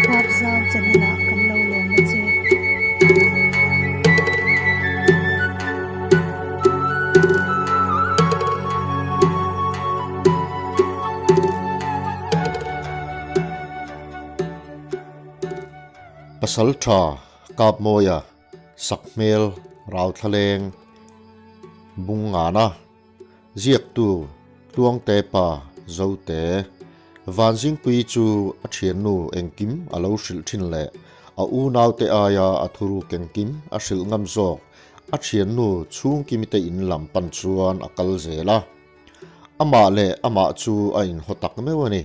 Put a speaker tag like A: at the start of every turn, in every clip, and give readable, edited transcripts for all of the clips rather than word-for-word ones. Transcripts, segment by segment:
A: Huapzau channel ah kan lo lawm a che.
B: Pasal tha Kapmawia Sakhmel Rauthlaleng Bungngana Ziaktu Tluangte pa Zote Vanzingpui chu a thiannu engkim a lo hrilh thin leh a unaute aia a thuruk engkim a hrilh ngam zawk a thiannu chhungkimite in lam pan chuan a kal zel a. Amah leh amah chu a inhaw tak meuh a ni.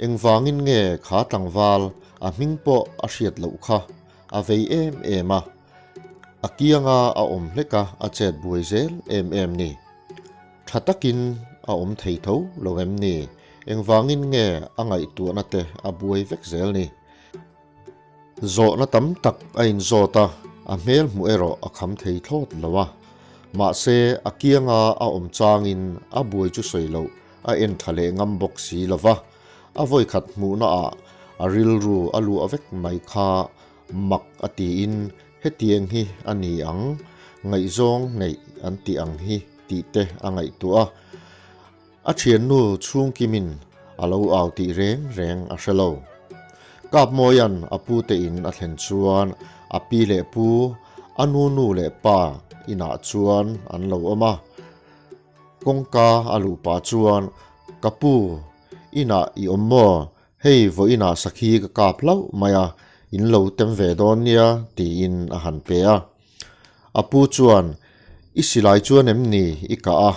B: Engvangin nge kha tlangval a hming pawh a hriat loh kha a vei em em a. A kianga a awm hlek a, a chet buai zel em em ni. Tha takin a awm thei tho lo em ni? Engvangin nge a ngaihtuahna te a buai vek zel ni? Zawhna tam tak a inzawt a, a hmel hmuh erawh a kham thei thlawt lo a. Mahse, a kianga a awm changin a buai chu sawi loh a en tha leh ngam bawk si lo va. A vawikhat hmuhnaah a rilru a luah vek mai kha Mak a tiin hetiang hi a ni ang, ngaihzawng neih an tih ang hi tih te a ngaihtuah a. A thiannu chhungkimin a lo au tih reng reng a hre lo. Kapmawia'n a pute in a thlen chuan a pi leh pu, a nu nu leh pa inah chuan an lo awm a. Kawngka a luh pah chuan, Ka pu, inah i awm maw? Hei vawiinah sakhi ka kap hlauh mai a, in lo tem ve dawn nia tiin a han pe a. A pu chuan, I silai chuan em ni i kah a?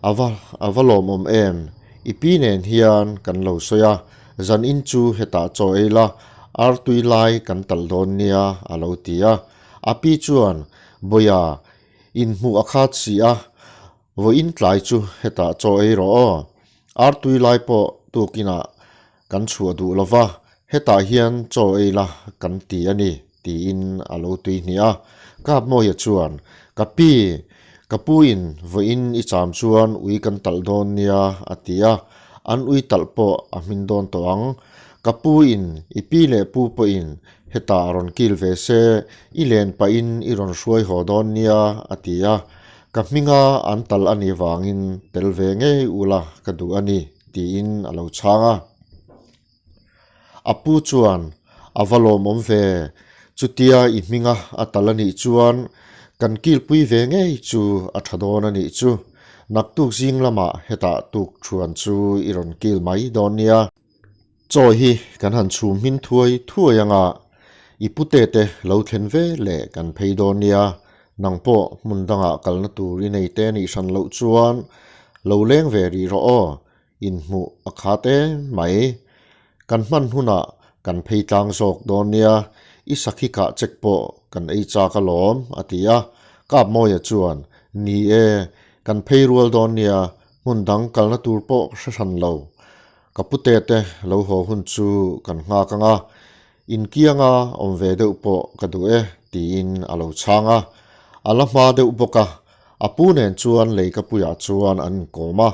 B: A va a va lawmawm em? I pi nen hian kan lo sawi a, zan in chu hetah chaw ei la, artui lai kan talh dawn nia a lo ti a. A pi chuan, Bawia, inhmuh a khat si a, Vawiin tlai chu hetah chaw ei rawh aw. Artui lai pawh tukinah kan chhuah duh lo va, hetah hian chaw ei la kan ti a ni, tiin a lo tui hnih a. Kapmawia chuan, Ka pi, ka puin vawiin i cham chuan ui kan talh dawn nia, a ti a. An ui talh pawh a hmin dawn tawh ang. Ka puin i pi leh pu pawhin hetah rawn kil ve se, i len pahin i rawn hruai haw dawn nia, a ti a. Ka hminga an tal a nih vangin tel ve ngei ula ka duh a ni, tiin a lo chhang a. A pu chuan, A va lawmawm ve, chutia i hminga a tal a nih chuan kan kilpui ve ngei chu a tha dawn a nih chu. Naktuk zing lamah hetah tuk thuan chu i rawn kil mai dawn nia. Chaw hi kan han chhum hmin thuai thuai anga i pute te lo thlen ve leh kan phei dawn nia, nang pawh hmun dangah kalna tur i nei te nih hran loh chuan lo leng ve rih rawh aw, inhmuh a khat em mai. Kan hman hunah kan phei tlang zawk dawn nia, i sakhi kah chek pawh kan ei chak alawm, a ti a. Kapmawia chuan, Ni e, kan phei rual dawn nia, hmun dang kalna tur pawh ka hre hran lo. Ka pute te lo haw hun chu kan nghak ang a, inkianga awm ve deuh pawh ka duh e tiin a lo chhang a. A la hma deuh bawk a, a pu nen chuan leikapuiah chuan an inkawm a,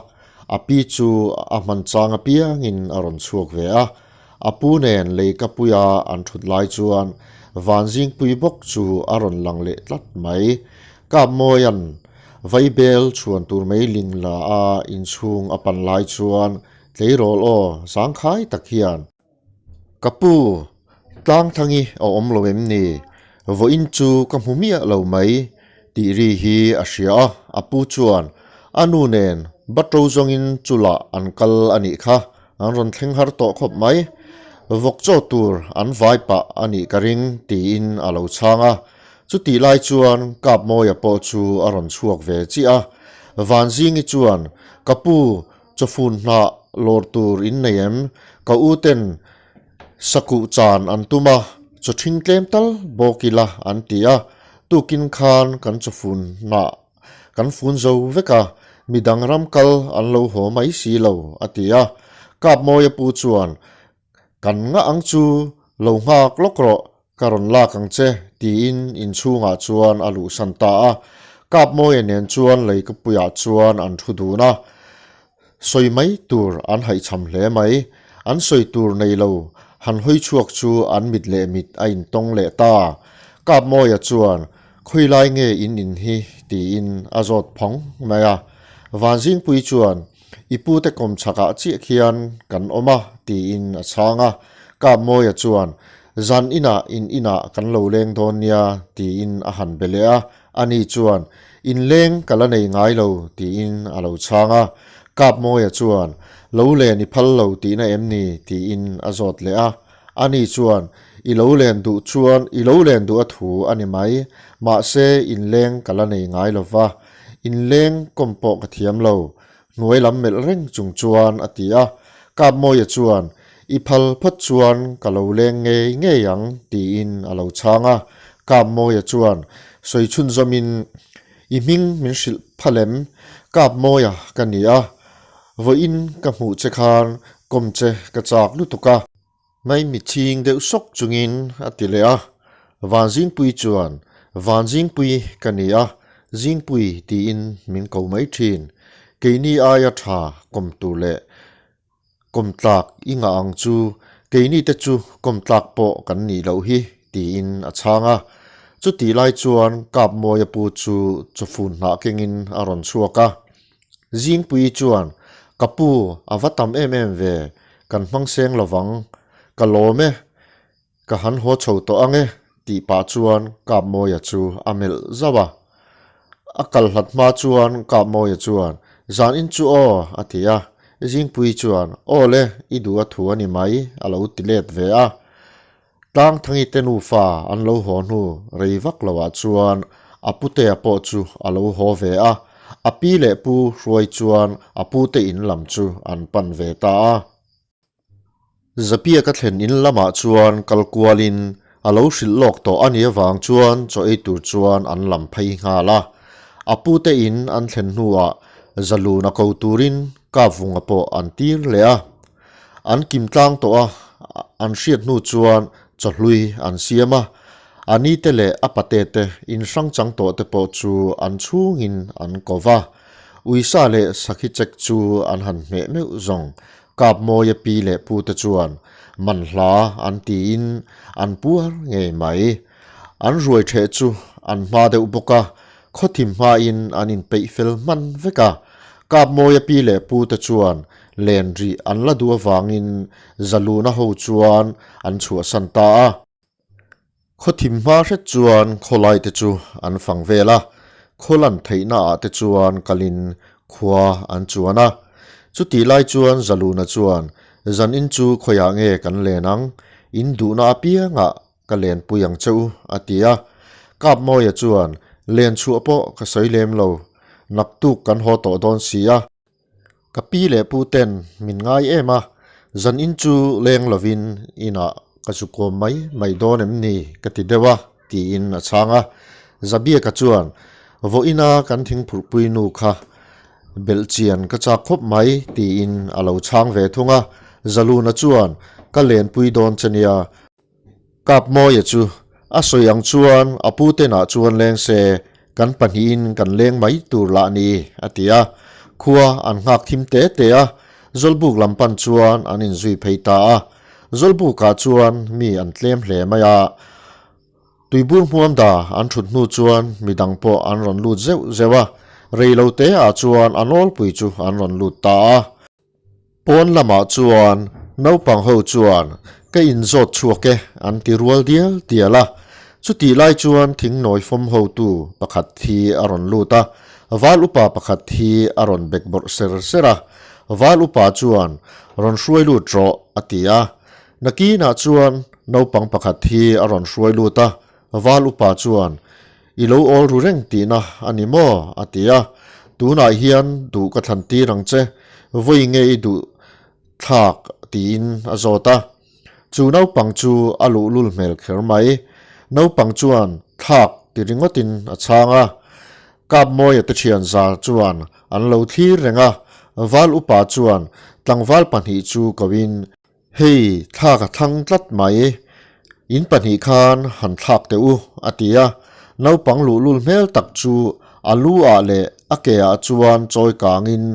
B: a pi chu a hman chang apiangin a rawn chhuak ve a. A pu nen leikapuia an thut lai chuan Vanzingpui bawk chu a rawn lang leh tlat mai. Kapmawia'n Vaibel chhuan tur mei ling la a inchhung a pan lai chuan tleirawl aw zangkhai tak hian, Ka pu, Tlangthangi a awm lo em ni? Vawiin chu ka hmu miah lo mai tih ri hi a hria a, a pu chuan a nu nen Batro zawngin chulah an kal a nih kha, an rawn thleng har tawh khawp mai. Vawk chaw tur an vai pah a nih ka ring tiin a lo chhang a. Chutih lai chuan Kapmawia pawh chu a rawn chhuak ve chiah a. Vanzingi chuan, Ka pu, chawfun hnah lawr tur in nei em? Ka u ten sakuh chan an tum a, chaw ṭhing tlem tal bawk ila an ti a. Tukin khan kan chawfun hnah kan fun zo vek a, midang ram kal an lo haw mai si lo, a ti a. Kapmawia pu chuan, Kan ngah ang chu lo nghak lawk rawh, ka rawn lak ang che, tiin inchhungah chuan a luhsan ta a. Kapmawia nen chuan leikapuiah chuan an thu dun a, sawi mai tur an haihchham hle mai. An sawi tur nei lo, Han hawi chhuak chu an mit leh mit a intawng leh ta. Kapmawia chuan, Khawilai nge in in hi? tiin a zawt phawng mai a. Vanzingpui chuan, I pute kawm chhakah chiah khian kan awm a, tiin a chhang a. Kapmawia chuan, Zan inah in inah kan lo leng dawn nia, tiin a han be leh a. Ani chuan, Inleng ka la nei ngai lo, tiin a lo chhang a. Kapmawia chuan, Lo len i phal lo tihna em ni? tiin a zawt leh a. Ani chuan, I lo len duh chuan i lo len duh a thu a ni mai. Mahse, inleng ka la nei ngai lo va, inleng kawm pawh ka thiam lo, hnuai lam melh reng chung chuan a ti a. Kapmawia chuan, I phal phawt chuan ka lo leng ngei ngei ang, tiin a lo chhang a. Kapmawia chuan sawi chhunzawmin, I hming min hrilh phal em? Kapmawia ka ni a, vawiin ka hmuh che khan kawm che ka chak lutuk a. Maimi chhing deuh sawk chungin a ti leh a, Vanzingpui chuan, Vanzingpui ka ni a, Zingpui tiin min ko mai thin. Keini aia tha kawm tur leh kawm tlak i ngah ang chu, keini te chu kawm tlak pawh kan nih loh hi, tiin a chhang a. Chutih lai chuan Kapmawia pu chu chawfun hnah kengin a rawn chhuak a. Zingpui chuan, Ka pu, a va tam em em ve, kan hmang seng lovang, ka lawm e, ka han haw chho tawh ang e, tih pah chuan Kapmawia chu a melh zauh a. A kal hlat hma chuan Kapmawia chuan, Zan in chu aw, a ti a. Zingpui chuan, Aw le, i duh a thu a ni mai, a lo ti let ve a. Tlangthangi te nufa an lo haw hnu rei vak loah chuan a putea pawh chu a lo haw ve a, a pi leh pu hruai chuan a pute in lam chu an pan ve ta a. Zapiaka thlen in lamah chuan kal kualin a lo hrilh lawk tawh a nih avang chuan chaw ei tur chuan an lam phei nghal a. A pute in an thlen hnuah Zaluna ko turin Kapvunga pawh an tir leh a. An kim tlang tawh a, an hriat hnu chuan chawhlui an siam a, a ni te leh a pate te in hrang chang tawh te pawh chu an chhungin an ko va. Uisa leh sakhi chek chu an han hmeh meuh zawng. Kapmawia pi leh pu te chuan man hla an tiin an puar ngei mai. An ruai ṭheh chu an hma deuh bawk a, khawthim hmain an inpeih fel hman vek a. Kapmawia pi leh pu te chuan Len rih an la duh avangin Zaluna ho chuan an chhuahsan ta a. Khawthim hma hret chuan khawlai te chu an fang vel a, khawlan theihna ah te chuan kalin khua an chuan a. Chutih lai chuan Zaluna chuan, Zanin chu khawiah nge kan len ang? In duhna apiangah ka lenpui ang che u, a ti a. Kapmawia chuan, Len chhuah pawh ka sawi lem lo, naktuk kan haw tawh dawn si a. Ka pi leh pu ten min ngai em a, zan in chu leng lovin inah ka zu kawm mai mai dawn em ni ka ti deuh a, tiin a chhang a. Zabiaka chuan, Vawiina kan thingphurhpui nu kha belh chian ka chak khawp mai, tiin a lo chhang ve thung a. Zaluna chuan, Ka lenpui dawn che nia, Kapmawia chu a sawi ang chuan a pu tenah chuan leng se, kan pahnihin kan leng mai tur lah ni, a ti a. Khua an nghak thim te te a, Zawlbuk lam pan chuan an inzui phei ta a. Zawlbukah chuan mi an tlem hle mai a, tuibur hmuam da an thut hnu chuan midang pawh an rawn lut zeuh zeuh a, rei lo te ah chuan a nawlpui chu an rawn lut ta a. Pawn lamah chuan naupang ho chuan ka inzawt chhuak e an ti rual dial dial a. Chutih lai chuan thingnawi fawm hotu pakhat hi a rawn lut a, val upa pakhat hi a rawn bek bawrh ser ser a. Val upa chuan rawn hruai lut rawh a ti a. Nakinah chuan naupang pakhat hi a rawn hruai lut a, val upa chuan I lo awl ru reng tihna a ni maw? a ti a. Tunah hian duh ka thlan tir ang che, vawi nge i duh thlak? tiin a zawt a. Chu naupang chu a luhlul hmel kher mai. Naupang chuan thlak ti ringawtin a chhang a. Kapmawia te thian za chuan an lo thlir reng a. Val upa chuan tlangval pahnih chu koin, Hei, thlak a thlang tlat mai. In pahnih khan han thlak teh u, a ti a. Naupang luhlul hmel tak chu a lu ah leh a ke ah chuan chawi kangin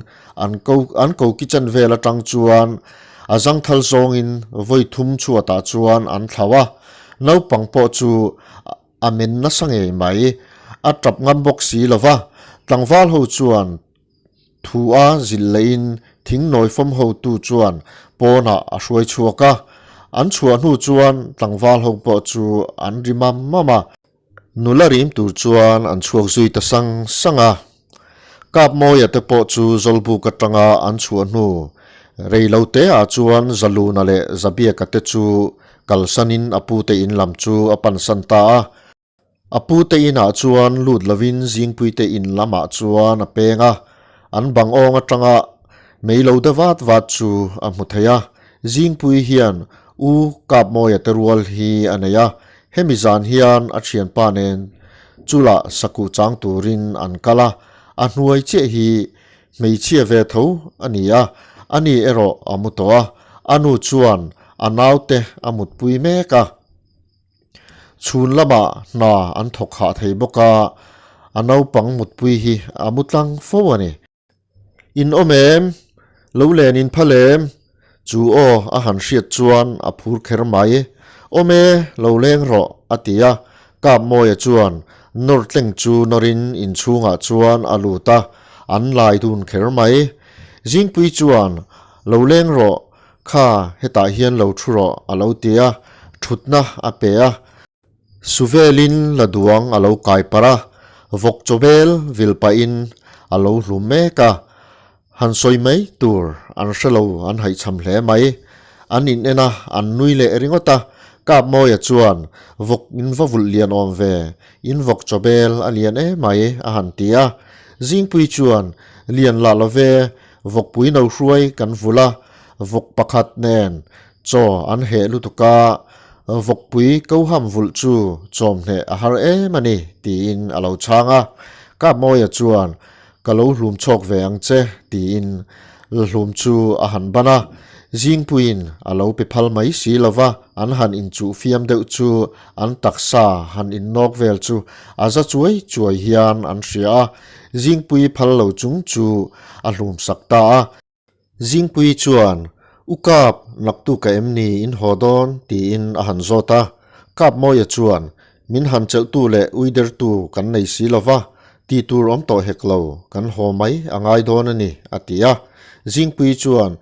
B: an ko an ko kitchen vel atang chuan A zangthal zawngin vawi thum chhuatah chuan an thlau a, naupang pawh chu a men nasa ngei mai. A tap ngam bawk si lo va, tlangval ho chuan thu a zilh lehin thing nawi fawm hotu chuan pawnah a hruai chhuak a. An chhuah hnu chuan tlangval ho pawh chu an ri mam mam a. Nula rim tur chuan an chhuak zui ta sang sang a. Kapmawia te pawh chu Zawlbuk atanga an chhuah hnu rei lo te ah chuan Zaluna leh Zabiaka te chu kalsanin a pute in lam chu a pansan ta a. A pute inah chuan lut lovin Zingpuite in lamah chuan a peng a, an bang awng atanga mei lo de vat vat chu a hmu thei a. Zingpui hian U Kapmawia te rual hi a nei a, hemi zan hian a thianpa nen chula sakuh chang turin an kal a, a hnuai chiah hi hmeichhia ve tho a ni a, ani erawh a mu tawh a, a nu chuan a naute a mutpui mek a. Chhun lamah hna an thawk hah thei bawk a, a naupang mutpui hi a mu tlang fo a ni. In awm em? Lo len in phal em? Chu aw a han hriat chuan a phur kher mai. Awm e, lo leng rawh, a ti a. Kapmawia chuan nawr tleng chu nawrin inchhungah chuan a lut a, an lai dun kher mai. Zingpui chuan, Lo leng rawh, kha hetah hian lo thu rawh, a lo ti a, thutna a pe a. Suvelin la duang a lo kai parh a, vawk chawbel vil pahin a lo hlum mek a, han sawi mai tur an hre lo an haihchham hle mai. An in en a, an nui leh ringawt a, Kapmawia chuan vawk in va vulh lian awm ve, in vawk chawbel a lian emai a han ti a. Zingpui chuan lian lah lo ve, vawkpui no hruai kan vulh a, vawk pakhat nen Chaw an heh lutuk a, vawkpui koham vulh chu chawmhneh a har em a ni, tiin a lo chhang a. Kapmawia chuan, Ka lo hlum chhawk ve ang che, tiin Lahlum chu a han ban a. Zingpuiin a lo pe phal mai si lo va, an han inchuh fiam deuh chu an taksa han innawk vel chu a za chuai chuai hian an hria a. Zingpui phal lo chung chu a hlum sak ta a. Zingpui chuan, U Kap, naktu ka em ni in haw dawn? tiin a han zawt a. Kapmawia chuan, Min han chelhtu leh uidertu kan nei si lo va, ti tur awm tawh hek lo, kan haw mai a ngai dawn a ni, a ti a. Zingpui chuan,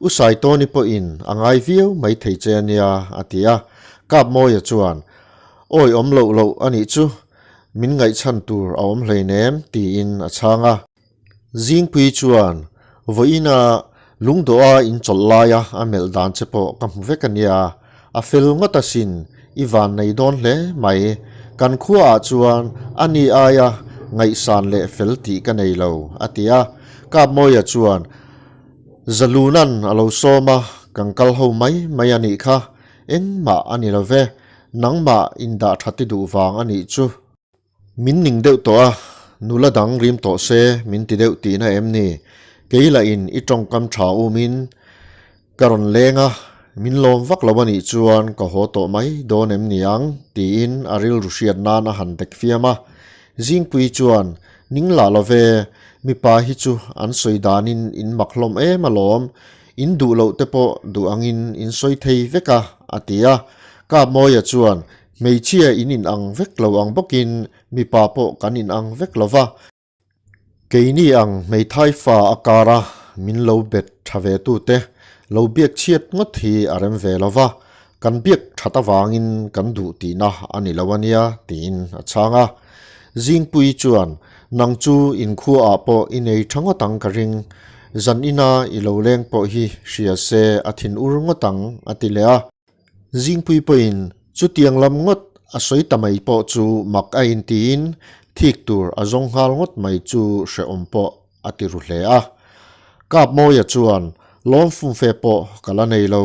B: U Saitawni pawhin a ngai viau mai thei che a nia, a ti a. Kapmawia chuan, Awi awm loh loh a nih chu, min ngaihchhan tur a awm hleinem, tiin a chhang a. Zingpui chuan vawiina lungdawha in chawlh laia a melh dan che pawh ka hmu vek a nia, a fel ngawt asin, i van nei dawn hle mai. Kan khuaah chuan a ni aia ngaihsan leh fel tih ka nei lo, a ti a. Kapmawia chuan Zalunan a lo sawm a, kan kal ho mai mai a nih kha, engmah a ni lo ve, nangmah indah that i duh vang a nih chu. Min ning deuh tawh a, nula dang rim tawh se min ti deuh tihna em ni? Kei lah in i tawngkam tha umin ka rawn leng a, min lawm vak lo a nih chuan ka haw tawh mai dawn em ni ang? tiin a rilru hriat nan a han dek fiam a. Zingpui chuan, Ning lah lo ve, mipa hi chu an sawi danin in mak hlawm em alawm, in duh loh te pawh duh angin in sawi thei vek a, a ti a. Kapmawia chuan, Hmeichhia in inang vek lo ang bawkin mipa pawh kan inang vek lo va. Keini ang hmeithai fa a kara min lo bet tha ve tute lo biak chhiat ngawt hi a rem ve lo va, kan biak that avangin kan duh tihna a ni lo a nia tiin a chhang a. Zingpui chuan, Nang chu inkhuaah pawh i nei tha ngawt ang ka ring, zan ina i lo leng pawh hi hria se a thinur ngawt ang a ti leh a. Zingpui pawhin chutiang lam ngawt a sawi ta mai pawh chu mak a intiin thik tur a zawng nghal ngawt mai chu hrehawm pawh a ti ru hle a. Kapmawia chuan lawm fumfe pawh ka la nei lo.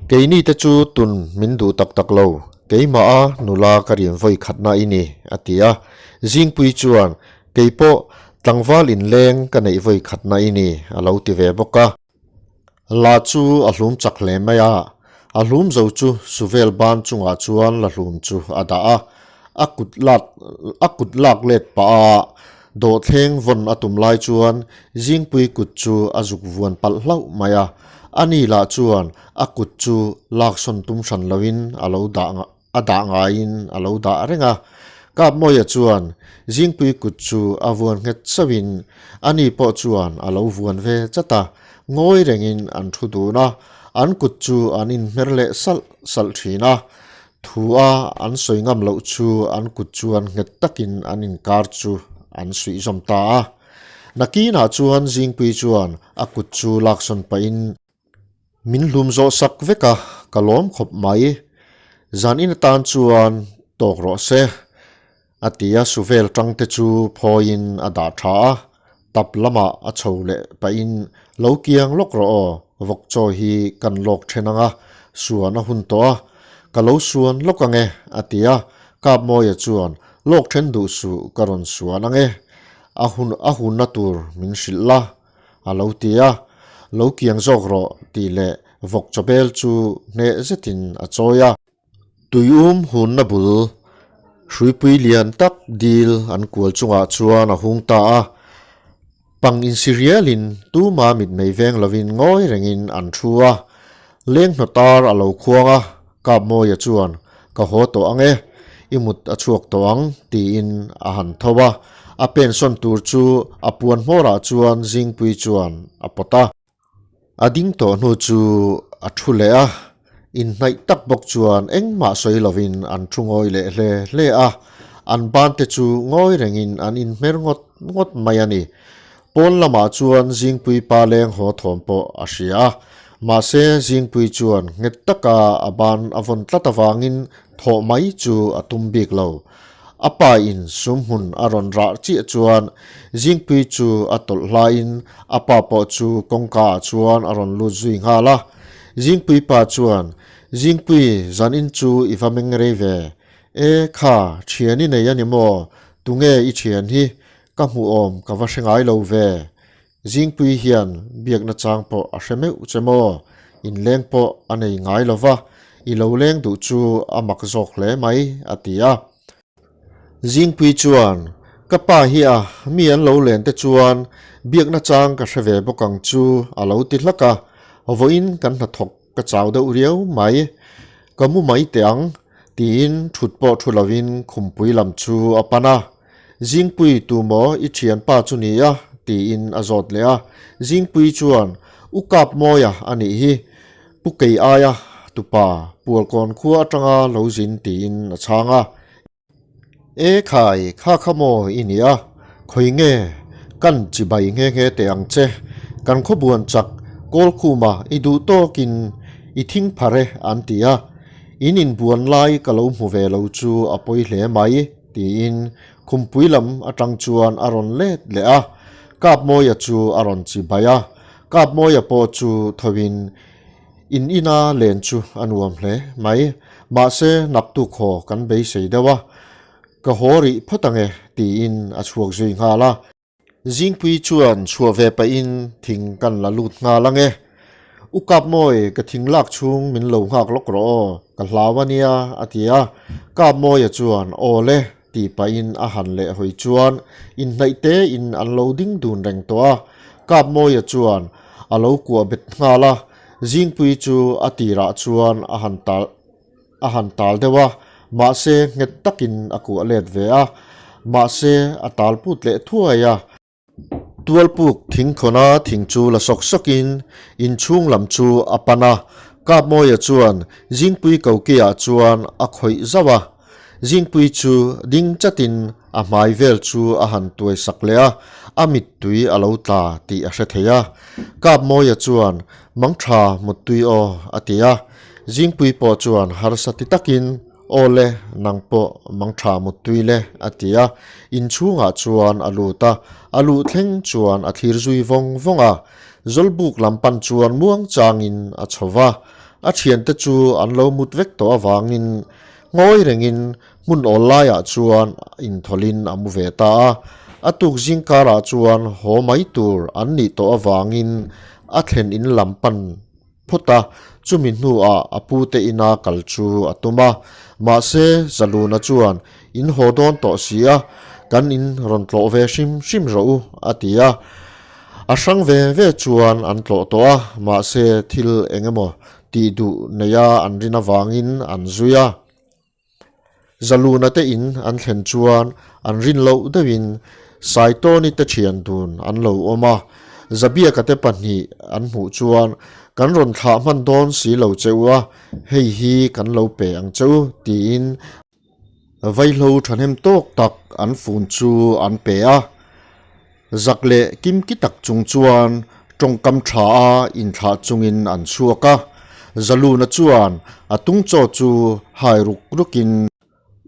B: Keini te chu tun min duh tak tak lo, keimah a nula ka rian vawi khatna i ni, a ti a. Zingpui chuan keipawh tlangval inleng ka neih vawi khatna i ni, a lo ti ve bawk a. La chu a hlum chak hle mai a, a hlum zo chu Suvel ban chungah chuan la hlum chu a dah a, a kut lak a kut lak let pah a, dawhthleng vawn a tum lai chuan Zingpui kut chu a zuk vuan palh hlauh mai a, Ani lah chuan a kut chu laksawn tum hran loin a lo dah a dah ngaiin a lo dah reng a. Kapmawia chuan Zingpui kut chu a vuan nghet chauhin ani pawh chuan a lo vuan ve chat a, ngawi rengin an thu dun a, an kut chu an inhmer leh salh salh thin a. Thu a an sawi ngam loh chu an kut chuan nghet takin an inkar chu an suih zawm ta a. Nakinah chuan Zingpui chuan a kut chu laksawn pahin min hlum zawh sak vek a, ka lawm khawp mai. Zan in atan chuan tawk rawh se, a ti a, Suvel tangte chu phawiin a dah tha a, tap lamah a chho leh pahin lo kiang lawk rawh aw, vawk chaw hi kan lawk then ang a, suan a hun tawh a, ka lo suan lawk ang e, a ti a, Kapmawia chuan lawk then duh suh ka rawn suan ang e, a hun a hunna tur min hrilh la, a lo ti a, Lo kiang zawk rawh tih leh vawk chawbel chu hneh zetin a chawi a. Tuium hunna bul hruipui lian tak dil an kual chungah chuan a hung ta a, pang insi rialin tuma mitmei veng lovin ngawi rengin an thu a, leng hnawtar a lo khuang a, Kapmawia chuan, Ka haw tawh ang e, i mut a chhuak tawh ang, tiin a han tho a. A pensawn tur chu a puan hmawrah chuan Zingpui chuan a pawt a. A ding tawh hnu chu a thu leh a, inhnaih tak bawk chuan engmah sawi lovin an thu ngawi leh hle hle a. An bante chu ngawi rengin an inhmer ngawt ngawt mai a ni. Pawn lamah chuan Zingpui pa leng haw thawm pawh a hria a, mahse Zingpui chuan nghet taka a ban a vawn tlat avangin thawh mai chu a tum bik lo. A pa in sum hmun a rawn rah chiah chuan Zingpui chu a tawlh hlaiin a pa pawh chu kawngka ah chuan a rawn lut zui nghal a. Zingpui pa chuan, Zingpui, zanin chu i va meng rei ve. E kha, thian i nei a ni maw? Tunge i thian hi? Ka hmuh awm ka va hre ngai lo ve. Zingpui hian biakna chang pawh a hre meuh che maw? Inleng pawh a nei ngai lo va, i lo leng duh chu a mak zawk hle mai, a ti a. Zingpui chuan, Ka pa hi a, mi an lo len te chuan biakna chang ka hre ve bawk ang chu, a lo ti hlak a. Vawiin kan hnathawk ka chau deuh riau mai. Ka mu mai teh ang, tiin thut pawh thu lovin khumpui lam chu a pan a. Zingpui tu maw i thianpa chu ni a? tiin a zawt leh a. Zingpui chuan, U Kapmawia a nih hi, Pu Kei aia tupa Pualkawn khua atanga lo zin tiin a chhang a. E khai, kha kha maw i ni a, khawi nge kan chibai nghe nghe teh ang che, kan khawbuan chak Kawlkhuma i duh tawkin i thing phar e an ti a, in inbuan lai ka lo hmu ve lo chu a pawi hle mai. Tiin khumpui lam atang chuan a rawn let leh a, Kapmawia chu a rawn chi bai a. Kapmawia pawh chu thoin in ina len chu a nuam hle mai. Mahse naktuk haw kan beisei deuh a, ka haw rih phawt ange tiin a chhuak zui nghal a. Zingpui chuan chhuah ve pahin thing kan la lut nghal ang e. U Kapmawi, ka thing lak chhung min lo nghak lawk rawh aw, ka hlau a nia, a ti a. Kapmawia chuan, Aw le, tih pahin a han leh hawi chuan inhnaih tein an lo ding dun reng tawh a. Kapmawia chuan a lo kuah bet nghal a, Zingpui chu a tirah chuan a han tal. A han tal deuh a, mahse nghet takin a kuah let ve a, mahse a tal put leh thuai a. Tualpuk thingkhawna thing chu la sawk sawkin inchhung lam chu a pan a, Kapmawia chuan Zingpui kokiah chuan a khawih zauh a. Zingpui chu ding chatin a hmai vel chu a han tuai sak leh a, a mittui a lo tla tih a hre thei a. Kapmawia chuan, Mangtha muttui aw, a ti a. Zingpui pawh chuan harsa ti takin, Aw le, nang pawh mangtha muttui le, a ti a. Inchhungah chuan a lut a, a luh thleng chuan a thlir zui vawng vawng a. Zawlbuk lam pan chuan muang changin a chho va, a thiante chu an lo mut vek tawh avangin ngawi rengin hmun awl laiah chuan inthawlhin a mu ve ta a. A tuk zingkarah chuan haw mai tur an nih tawh avangin a thlen in lam pan phawt a, chumi hnuah a pute ina kal chu a tum a. Mahse, Zaluna chuan, In haw dawn tawh si a, kan in rawn tlawh ve hrim hrim rawh u, a ti a. A hrang ve ve chuan an tlawh tawh a, mahse thil eng emaw tih duh neia an rin avangin an zui a. Zaluna te in an thlen chuan an rin loh deuhin Saitawni te thian dun an lo awm a, Zabiaka te pahnih an hmuh chuan kan rawn thlah hman dawn si lo che u a, hei hi kan lo pe ang che u tiin Vaihlo thahnem tawk tak an fun chu an pe a, zak leh kimki tak chung chuan tawngkam tha a inthlah chungin an chhuak a, Zaluna chuan a tungchaw chu hai ruk rukin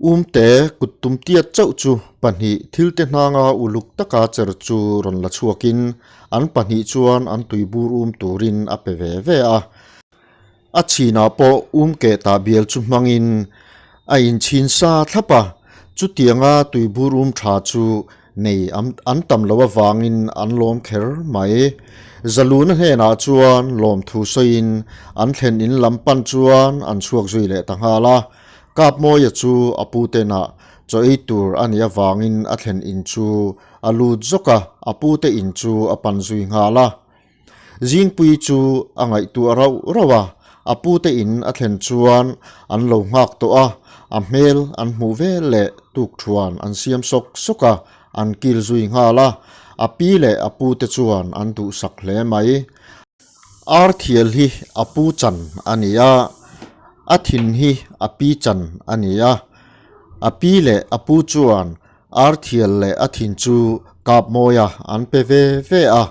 B: Umte kut tum tiat chauh chu pahnih thilte hnanga uluk taka cher chu rawn la chhuakin an pahnih chuan an tuibur um turin a pe ve ve a. A chhinah pawh umkeh tah bial chu hmangin a inchhin sa thlap a, chutianga tuibur um tha chu nei an tam loh avangin an lawm kher mai. Zaluna hnenah chuan lawmthu sawiin an thlen in lam pan chuan an chhuak zui leh ta nghal a. Kapmawia chu a pu tenah chaw ei tur a nih avangin a thlen in chu a lut zawk a, a pute in chu a pan zui nghal a. Zingpui chu a ngaihtuah rauh rauh a, a pute in a thlen chuan an lo nghak tawh a, a hmel an hmuh vel leh tukthuan an siam sawk sawk a, an kil zui nghal a, a pi leh a pute chuan an duhsak hle mai. Ar thial hi a pu chan a ni a, a thin hi a pi chan a ni a, a pi leh a pu chuan Ar thial leh a thin chu Kapmawia an pe ve ve a,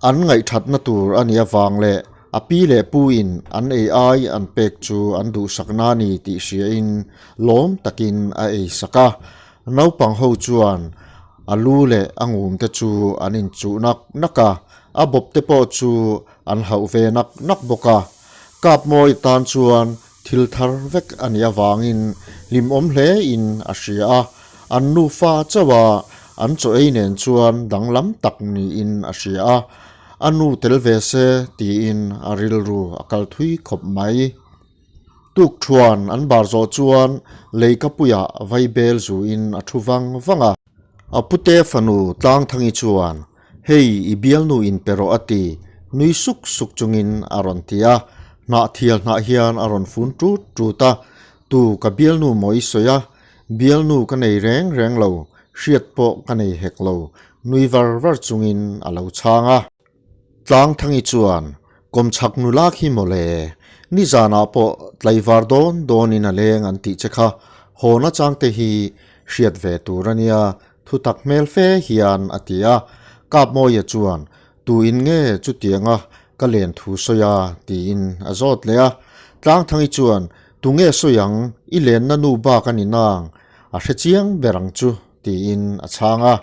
B: an ngaihthatna tur a nih avang leh a pi leh pu in an ei ai an pek chu an duhsakna a ni tih hriain lawm takin a ei sak a. Naupang ho chuan a lu leh a ngum te chu an inchuh nak nak a, a bawp te pawh chu an hauh ve nak nak bawk a. Kapmawi tan chuan Thil thar vek a nih avangin hlimawm hle in a hria a, an nufa chauh a, an chaw ei nen chuan danglam tak niin a hria a, a nu tel ve se tiin a rilru a kal thui khawp mai. Tukthuan an bar zawh chuan leikapuiah vaibel zuin a thu vang vang a. A pute fanu Tlangthangi chuan Hei, i bialnu in pe rawh a ti, nui suk suk chungin a rawn ti a, hnah thial hnah hian a rawn fun tut tut a, Tu ka bialnu maw i sawi a, bialnu ka nei reng reng lo, hriat pawh ka nei hek lo, nui var var chungin a lo chhang a. Tlangthangi chuan, Kawmchhak nula khi mawle, nizanah pawh tlaivar dawn dawnin a leng an tih che kha, haw nachang te hi hriat ve tur a nia, Thutak hmel fe hian a ti a, Kapmawia chuan, Tu in nge chutianga ka len thu sawi a? tiin a zawt leh a. Tlangthangi chuan, Tu nge sawi ang, i lenna nu bak a ni nang, a hre chiang ber ang chu, tiin a chhang a.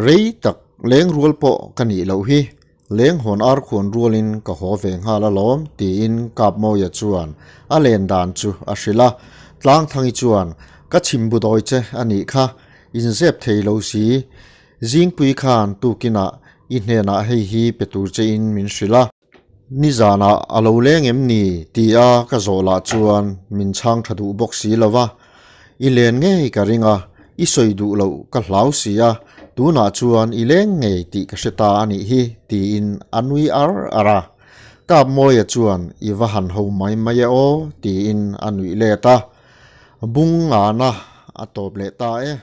B: Rei tak leng rual pawh ka nih loh hi, leng hawn ar khuan rualin ka haw ve nghal alawm, tiin Kapmawia chuan a len dan chu a hrilh a. Tlangthangi chuan, Ka chhim budawi che a nih kha, inzep thei lo si. Zingpui khan tukinah i hnenah hei hi pe tur chein min hrilh a. Nizanah a lo leng em ni? tia ka zawh lah chuan min chhang tha duh bawk si lo va. I len ngei ka ring a, i sawi duh loh ka hlau si a, tunah chuan i leng ngei tih ka hre ta a nih hi, tiin a nui ar ar a. Kapmawia chuan i va han ho mai mai e aw, tiin a nuih let a. Bung ngana a tawp leh ta e.